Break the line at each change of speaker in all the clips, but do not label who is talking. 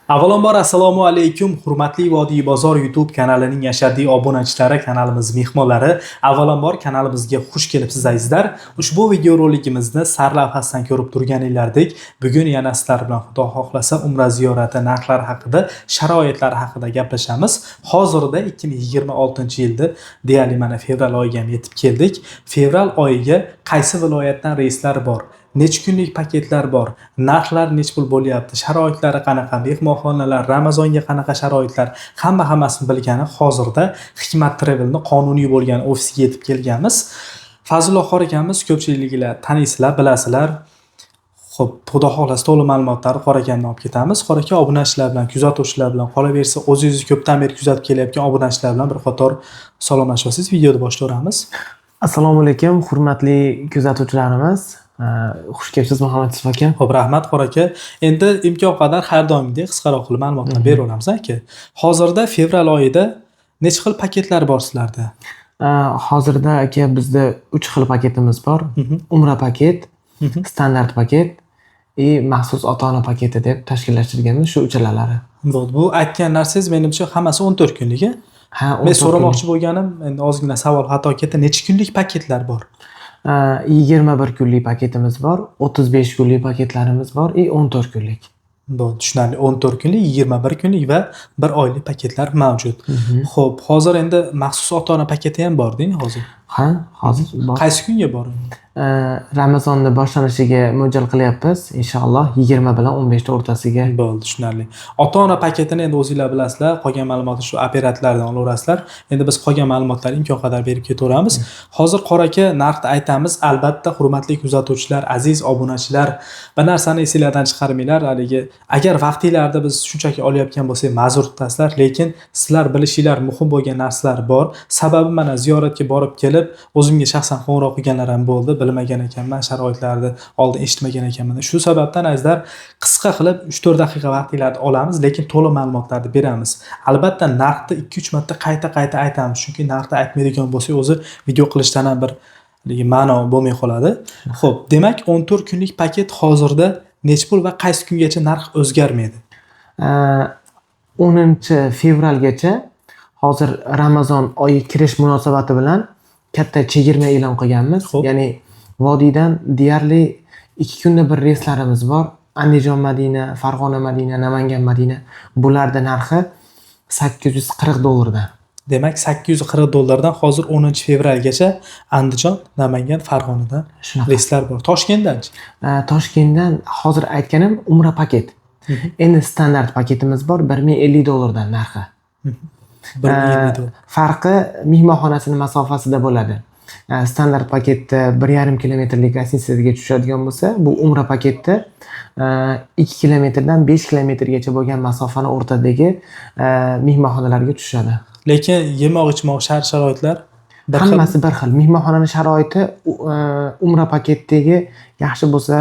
Avvalambor assalomu alaykum, hurmatli Vodiy bozor YouTube kanalining ashaddiy obunachilari, kanalimiz mehmonlari. Avvalambor kanalimizga xush kelibsiz, azizlar. Ushbu videorolikimizni sarlavhasidan ko'rib turganinglardek, bugun yana sizlar bilan, Xudo xohlasa, umra ziyorati narxlari haqida, sharoitlari haqida gaplashamiz. Hozirda 2026-yilda deyarli mana fevral oyiga ham yetib keldik. Fevral oyiga qaysi viloyatdan reyslar bor? Necha kunlik paketlar bor, narxlar necha pul bo'lyapti, sharoitlari qanaqa, mehmonxonalar, Ramazonga qanaqa sharoitlar, hamma hammasini bilgani hozirda Hikmat Travelni qonuniy bo'lgan ofisiga yetib kelganmiz. Fazlulloh qori akamiz, ko'pchiliklar taniysizlar, bilasizlar. Xo'p, Xudo xohlasa, to'liq ma'lumotlarni qori akamdan olib ketamiz. Qori aka, obunachilar bilan, kuzatuvchilar bilan, qolaversa, o'zingizni ko'pdan beri kuzatib kelayotgan obunachilar bilan bir qator salomlashib olsangiz, videoni boshlayveramiz.
Assalomu alaykum, hurmatli kuzatuvchilarimiz. Xush kelibsiz, Muhammad Yusuf aka.
Xo'p, rahmat, Qori aka. Endi imkon qadar har doimgidek qisqaroq qilib ma'lumotlar beraveramiz, aka. Hozirda fevral oyida necha xil paketlar bor sizlarda?
Hozirda, aka, bizda uch xil paketimiz bor. Umra paket, standart paket и maxsus ota-ona paketi deb tashkillashtirganmiz shu uchalalari.
Bo'ldi. Bu aytgan narsangiz, menimcha, hammasi 14 kunlik, a?
Ha,
Men
14
so'ramoqchi bo'lganim, endi ozgina savol xato ketdi. Necha kunlik paketlar bor?
21 kunlik paketimiz bor, 35 kunlik paketlarimiz bor и 14 kunlik.
Bo'ldi, tushunarli. 14 kunlik, 21 kunlik va 1 oylik paketlar mavjud. Xo'p, hozir endi maxsus ota-ona paketi ham bor, deng hozir.
Ha, hozir bor.
Qaysi kunga bor?
Ramazonni boshlanishiga mo'ljal qilyapmiz. Inshaalloh, 20 bilan 15 o'rtasiga.
Bo'ldi, tushunarli. Ota-ona paketini endi o'zinglar bilasizlar, qolgan ma'lumotni shu operatorlardan olaverasizlar. Endi biz qolgan ma'lumotlarni imkon qadar berib ketaveramiz. Hozir, qori aka, narxni aytamiz. Albatta, hurmatli kuzatuvchilar, aziz obunachilar, bir narsani esinglardan chiqarmanglar. Haligi agar vaqtinglarda biz shunchaki olayotgan bo'lsak, ma'zur tutasizlar, lekin sizlar bilishinglar muhim bo'lgan narsalar bor. Sababi, mana ziyoratga borib kelib, o'zimga shaxsan qo'ng'iroq qilganlar ham bo'ldi. Bilmagan ekanman, sharoitlarni oldin eshitmagan ekanman. Shu sababdan, azizlar, qisqa qilib 3-4 daqiqa vaqtinglarni olamiz, lekin to'liq ma'lumotlarni beramiz. Albatta, narxni 2-3 marta qayta-qayta aytamiz, chunki narxni aytmaydigan bo'lsak, o'zi video qilishdan ham bir haligi ma'no bo'lmay qoladi. Xo'p, demak, 14 kunlik paket hozirda necha pul va qaysi kungacha narx o'zgarmaydi?
10 fevralgacha. Hozir Ramazon oyi kirish munosabati bilan katta chegirma e'lon qilganmiz. Ya'ni vodiydan deyarli 2 kunda bir reyslarimiz bor. Andijon Madina, Farg'ona Madina, Namangan Madina. Bularda narxi 840 dollardan.
Demak, 840 dollardan hozir 10 fevralgacha Andijon, Namangan, Farg'onadan
Shunaqa.
reyslar bor. Toshkentdanchi?
Toshkentdan hozir aytganim umra paket. Endi standart paketimiz bor, 1050 dollardan narxi.
1050 dollar.
Farqi mehmonxonasini masofasida bo'ladi. Standart paketda 1,5 kilometrlik гостиница ga tushadigan bo'lsa, bu umra paketda 2 kilometrdan 5 kilometrgacha bo'lgan masofani o'rtadagi mehmonxonalarga tushadi.
Lekin yemoq ichmoq shart sharoitlar bir xil.
Hammasi bir xil. Mehmonxonani sharoiti umra paketdagi yaxshi bo'lsa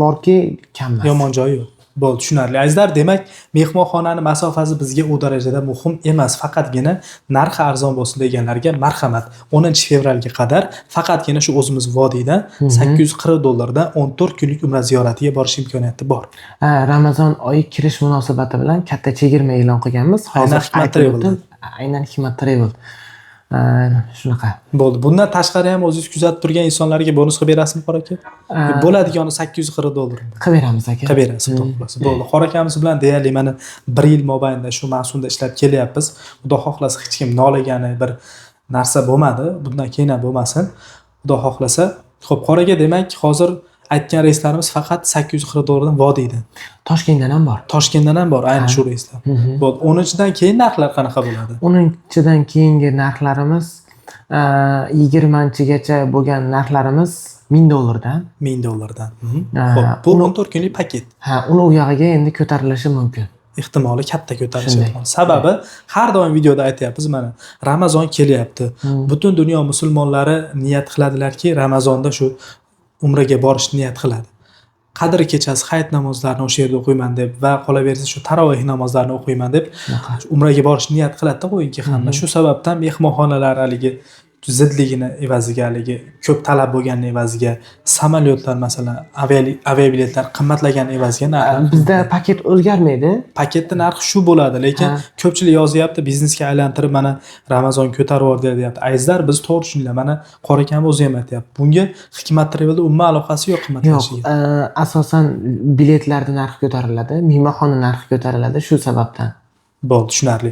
borki, kam emas.
Yomon joyi yo'q. Bo'ldi, tushunarli. Azizlar, demak, mehmonxonani masofasi bizga u darajada muhim emas. Faqatgina narxi arzon bo'lsin deganlarga marhamat. 10 fevralga qadar faqatgina shu o'zimiz vodiydan 840 dollardan 14 kunlik umra ziyoratiga borish imkoniyati bor.
Ha, Ramazon oyi kirish munosabati bilan katta chegirma e'lon qilganmiz.
Aynan
Hozir
Hikmat
aytib
Travel'dan.
o'tdim. Aynan Hikmat Travel. Shunaqa.
Bo'ldi. Bundan tashqari ham o'zingiz kuzatib turgan insonlarga bonus qilib berasizmi, Qori aka? Bo'ladigani 840 dollar.
Qilib beramiz, aka.
Qilib berasiz, xudo xohlasa. Bo'ldi. Qori akamiz bilan deyarli mana bir yil mobaynida shu mavsumda ishlab kelyapmiz. Xudo xohlasa, hech kim nolagani bir narsa bo'lmadi. Bundan keyin ham bo'lmasin. Xudo xohlasa. Xo'p, Qori aka, demak, hozir aytgan reyslarimiz faqat 840 dollardan vodiydan.
Toshkentdan ham bor.
Toshkentdan ham bor ayni shu reyslar. Bo'ldi. 10-dan keyin narxlar qanaqa bo'ladi?
10-dan keyingi narxlarimiz, 20-gacha bo'lgan narxlarimiz 1000 dollardan.
1000 dollardan.
Ha,
Xo'p, bu 14 kunlik paket.
Ha, uni u yog'iga endi ko'tarilishi mumkin.
Ehtimoli katta ko'tarilishi
Shunday.
ehtimoli. Sababi, har doim videoda aytyapmiz, mana Ramazon kelyapti. Butun dunyo musulmonlari niyat qiladilarki, Ramazonda shu umraga borish niyat qiladi. Qadr kechasi hayit namozlarini o'sha yerda o'qiyman deb va qolaversa, shu taroveh namozlarini o'qiyman deb
Shunaqa.
umraga borish niyat qiladi-da qo'yinki hamma. Shu sababdan mehmonxonalar haligi zidligini evaziga, haligi ko'p talab bo'lgani evaziga, samolyotlar masalan, aviabiletlar qimmatlagani evaziga narxlar.
Bizda paket o'zgarmaydi.
Paketni narxi shu bo'ladi, lekin ko'pchilik yozyapti, biznesga aylantirib mana Ramazon ko'tarib yubordi deyapti. Azizlar, biz to'g'ri tushuninglar, mana Qori akam o'zi ham aytyapti. Bunga Hikmat Travelda umuman aloqasi yo'q
Yo'q,
qimmatlashishiga.
asosan biletlarni narxi ko'tariladi, mehmonxona narxi ko'tariladi shu sababdan.
Bo'ldi, tushunarli.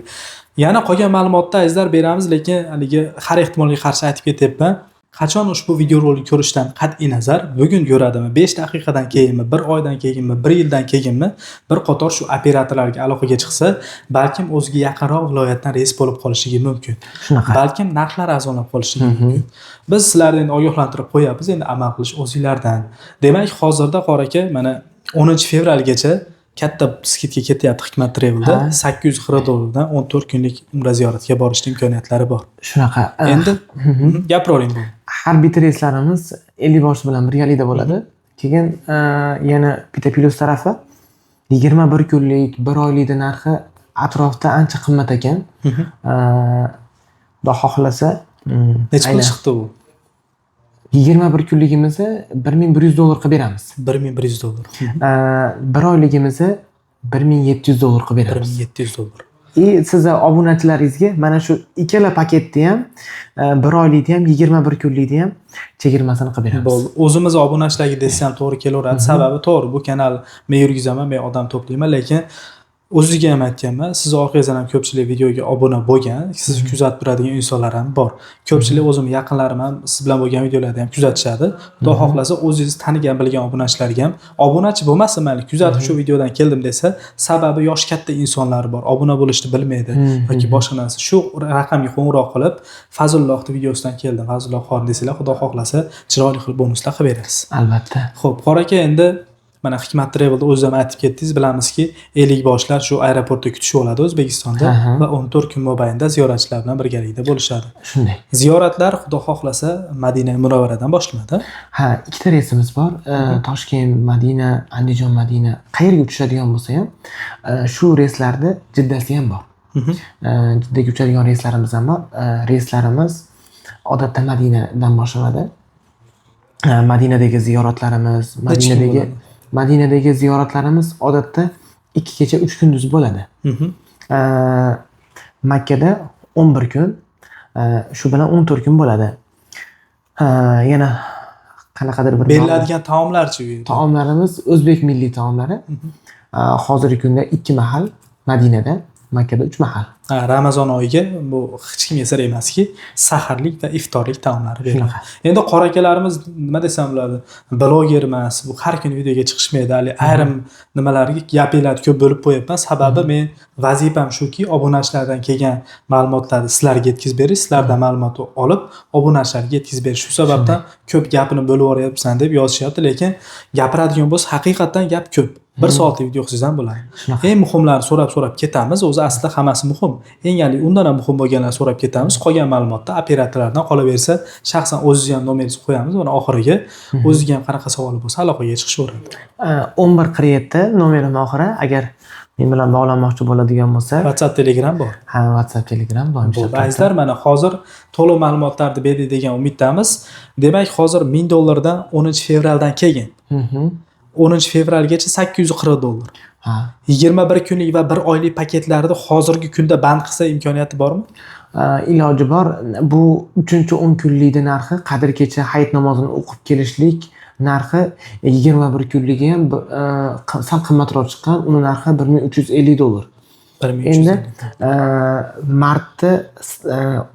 Yana qolgan ma'lumotni azizlar beramiz, lekin haligi har ehtimolga qarshi aytib ketyapman. Qachon ushbu videorolik ko'rishdan qat'iy nazar, bugun ko'radimi, 5 daqiqadan keyinmi, 1 oydan keyinmi, 1 yildan keyinmi, bir qator shu operatorlarga aloqaga chiqsa, balkim o'ziga yaqinroq viloyatdan reys bo'lib qolishligi mumkin.
Shunaqa.
Balkim narxlar arzonlab qolishligi mumkin. Biz sizlarni endi ogohlantirib qo'yapmiz, endi amal qilish o'zinglardan. Demak, hozirda Qori aka mana 10 fevralgacha katta скидка ketyapti Hikmat Travelda. $840 dan 14 kunlik umra ziyoratiga borishni imkoniyatlari bor.
Shunaqa.
Endi gapiravering bu.
Har bitta reyslarimiz ellikboshi bilan birgalikda bo'ladi. Keyin yana bitta plyus tarafi, 21 kunlik, bir oylikni narxi atrofda ancha qimmat ekan. Xudo xohlasa,
Necha pul
aynan
chiqdi u?
21 kunligimizni $1100 qilib beramiz.
$1100.
Bir oyligimizni $1700 qilib beramiz.
$1700.
И sizni obunachilaringizga mana shu ikkala paketni ham, bir oylikni ham, 21 kunlikni ham chegirmasini qilib beramiz.
Bo'ldi. O'zimiz obunachilarga desam to'g'ri kelaveradi. Sababi to'g'ri, bu kanal men yurgizaman, men odam to'playman, lekin o'ziga ham aytganman, sizni orqangizdan ham ko'pchilik videoga obuna bo'lgan, sizni kuzatib turadigan insonlar ham bor. Ko'pchilik o'zimni yaqinlarim ham siz bilan bo'lgan videolarni ham kuzatishadi. Xudo xohlasa, o'zingiz tanigan, bilgan obunachilarga ham, obunachi bo'lmasin mayli, kuzatib shu videodan keldim desa, sababi yoshi katta insonlar bor, obuna bo'lishni bilmaydi yoki boshqa narsa. Shu raqamga qo'ng'iroq qilib, Fazlullohni videosidan keldim, Fazlulloh qori desalar, Xudo xohlasa, chiroyli qilib bonuslar qilib berasiz.
Albatta.
Xo'p, Qori aka, endi mana Hikmat Travelda o'zingiz ham aytib ketdingiz, bilamizki, ellikboshlar shu aeroportda kutishib oladi O'zbekistonda va 14 kun mobaynida ziyoratchilar bilan birgalikda bo'lishadi.
Shunday.
Ziyoratlar Xudo xohlasa Madina Munavvaradan boshlanadi.
Ha, ikkita reysimiz bor. Toshkent, Madina, Andijon, Madina, qayerga uchishadigan bo'lsa ham, shu reyslarda Jiddasi ham bor. Jiddaga uchadigan reyslarimiz ham bor. Reyslarimiz odatda Madinadan boshlanadi. Madinadagi ziyoratlarimiz,
Necha kun
Madinadagi
bo'ladi?
Madinadagi ziyoratlarimiz odatda 2 kecha 3 kunduz bo'ladi. Makkada 11 kun, shu bilan 14 kun bo'ladi. Yana qanaqadir bir
Beriladigan taomlarchi u yerda?
Taomlarimiz o'zbek milliy taomlari. Hozirgi kunda 2 mahal Madinada, Makkada 3 mahal.
Ha, Ramazon oyiga bu hech kimga sir emaski, saharlik va iftorlik taomlari beriladi.
Shunaqa.
Endi qora akalarimiz, nima desam bo'ladi, bloger emas, bu har kuni videoga chiqishmaydi. Hali ayrim nimalarga gapinglarni ko'p bo'lib qo'yapman. Sababi men vazifam shuki, obunachilardan kelgan ma'lumotlarni sizlarga yetkazib berish, sizlardan ma'lumot olib, obunachilarga yetkazib berish. Shu sababdan ko'p gapini bo'lib yuboryapsan deb yozishyapti, lekin gapiradigan bo'lsa, haqiqatdan gap ko'p. Bir soatlik video qilsangiz ham bo'ladi.
Shunaqa.
Eng muhimlarini so'rab-so'rab ketamiz. O'zi aslida hammasi muhim. Eng ya'ni undan ham muhim bo'lganlarni so'rab ketamiz. Qolgan ma'lumotni operatorlardan qolaversa, shaxsan o'zizni ham nomeringizni qo'yamiz. Mana oxiriga o'ziga ham qanaqa savol bo'lsa, aloqaga chiqishaveradi.
1147 nomerim oxiri. Agar men bilan bog'lanmoqchi bo'ladigan bo'lsa,
WhatsApp, Telegram bor.
Ha, WhatsApp, Telegram doim
Bo'ldi.
ishlab turibdi.
Azizlar, mana hozir to'liq ma'lumotlarni berdik degan umiddamiz. Demak, hozir 1000 dollardan 10 fevraldan keyin 10 fevralgacha $840.
Ha.
21 kunlik va 1 oylik paketlarni hozirgi kunda band qilsa imkoniyati bormi?
Iloji bor. Bu 3-10 kunlikni narxi, Qadr kecha hayit namozini o'qib kelishlik narxi 21 kunligi ham sal qimmatroq chiqqan. Uni narxi $1350.
1350.
Endi martda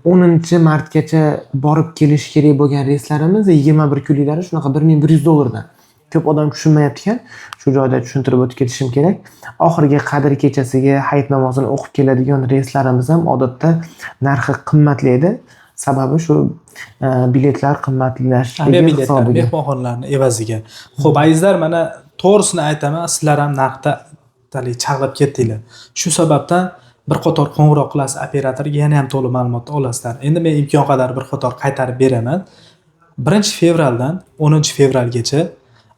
10 martgacha borib kelish kerak bo'lgan reyslarimiz 21 kunliklari shunaqa 1100 dollardan. Ko'p odam tushunmayapti ekan. Shu joyda tushuntirib o'tib ketishim kerak. Oxirgi Qadr kechasiga hayit namozini o'qib keladigan reyslarimiz ham odatda narxi qimmatlaydi. Sababi shu biletlar qimmatlashishligi
Aviabiletlar,
hisobiga.
Mehmonxonalarni evaziga. Xo'p, azizlar, mana to'g'risini aytaman, sizlar ham narxda haligi chalg'ib ketdinglar. Shu sababdan bir qator qo'ng'iroq qilasiz operatorga, yana ham to'liq ma'lumotni olasizlar. Endi men imkon qadar bir qator qaytarib beraman. 1 fevraldan 10 fevralgacha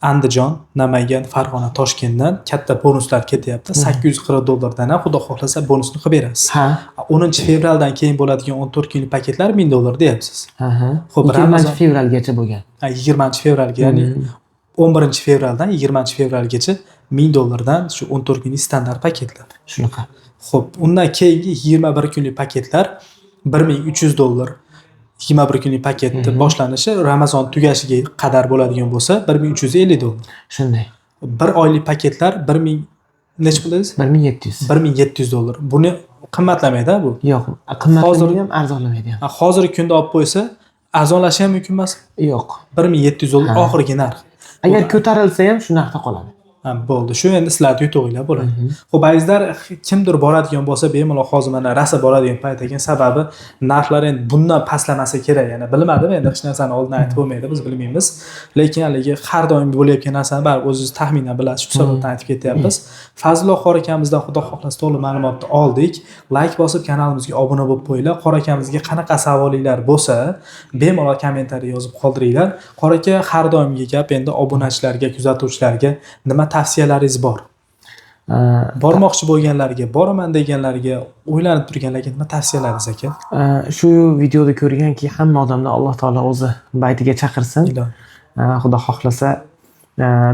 Andijon, Namangan, Farg'ona, Toshkentdan katta bonuslar ketyapti. $840 dan ham xudo xohlasa bonusni qilib berasiz.
Ha.
10 fevraldan keyin bo'ladigan 14 kunlik paketlar 1000 dollar deyapsiz.
Ha ha.
Xo'p,
20 fevralgacha bo'lgan.
Ha, 20 fevralga, ya'ni 11 fevraldan 20 fevralgacha 1000 dollardan shu 14 kunlik standart paketlar.
Shunaqa.
Xo'p, undan keyingi 21 kunlik paketlar 1300 dollar. 21 kunlik paketni boshlanishi Ramazon tugashiga qadar bo'ladigan bo'lsa, 1350 dollar.
Shunday.
Bir oylik paketlar 1000, nechi pul dedingiz?
1700.
1700 dollar. Buni qimmatlamaydi bu.
Yo'q, qimmatlamaydi ham, arzonlamaydi ham.
Ha, hozirgi kunda olib qo'ysa, arzonlashi ham mumkin emas.
Yo'q.
1700 dollar oxirgi narx.
Agar ko'tarilsa ham, shu narxda qoladi.
Ha, bo'ldi. Shu endi sizlarni yutug'inglar bo'ladi. Xo'p, azizlar, kimdir boradigan bo'lsa, bemalol hozir mana rosa boradigan payt ekan. Sababi narxlar endi bundan pastlamasa kerak. Yana bilmadim, endi hech narsani oldin aytib bo'lmaydi, biz bilmaymiz. Lekin haligi har doim bo'layotgan narsani baribir o'zingiz taxminan bilasiz, shu sababdan aytib ketyapmiz. Fazlulloh qori akamizdan xudo xohlasa to'liq ma'lumotni oldik. Like bosib kanalimizga obuna bo'lib qo'yinglar. Qori akamizga qanaqa savolinglar bo'lsa, bemalol kommentariy yozib qoldiringlar. Qori aka, har doimgi gap, endi obunachilarga, kuzatuvchilarga nima tavsiyalaringiz bor? Bormoqchi bo'lganlarga, boraman deganlarga, o'ylanib turganlarga nima tavsiyalaringiz, aka?
Shu videoda ko'rganki, hamma odamni Alloh taolo o'zi baytiga chaqirsin.
Ilohi.
Xudo xohlasa,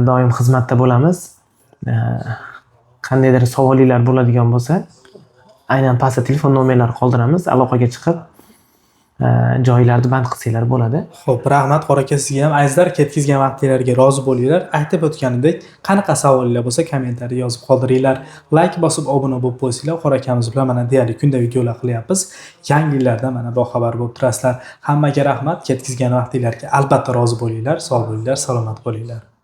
doim xizmatda bo'lamiz. Qandaydir savolinglar bo'ladigan bo'lsa, aynan pastda telefon nomerlari qoldiramiz. Aloqaga chiqib, joylarni band qilsanglar bo'ladi.
Xo'p, rahmat qori aka sizga ham. Azizlar, ketkizgan vaqtinglarga rozi bo'linglar. Aytib o'tganimdek, qanaqa savollar bo'lsa, kommentariy yozib qoldiringlar. Like bosib obuna bo'lib qo'ysanglar, qori akamiz bilan mana deyarli kunda videolar qilyapmiz. Yangilardan mana boxabar bo'lib turasizlar. Hammaga rahmat, ketkizgan vaqtinglarga albatta rozi bo'linglar. Sog' bo'linglar, salomat bo'linglar.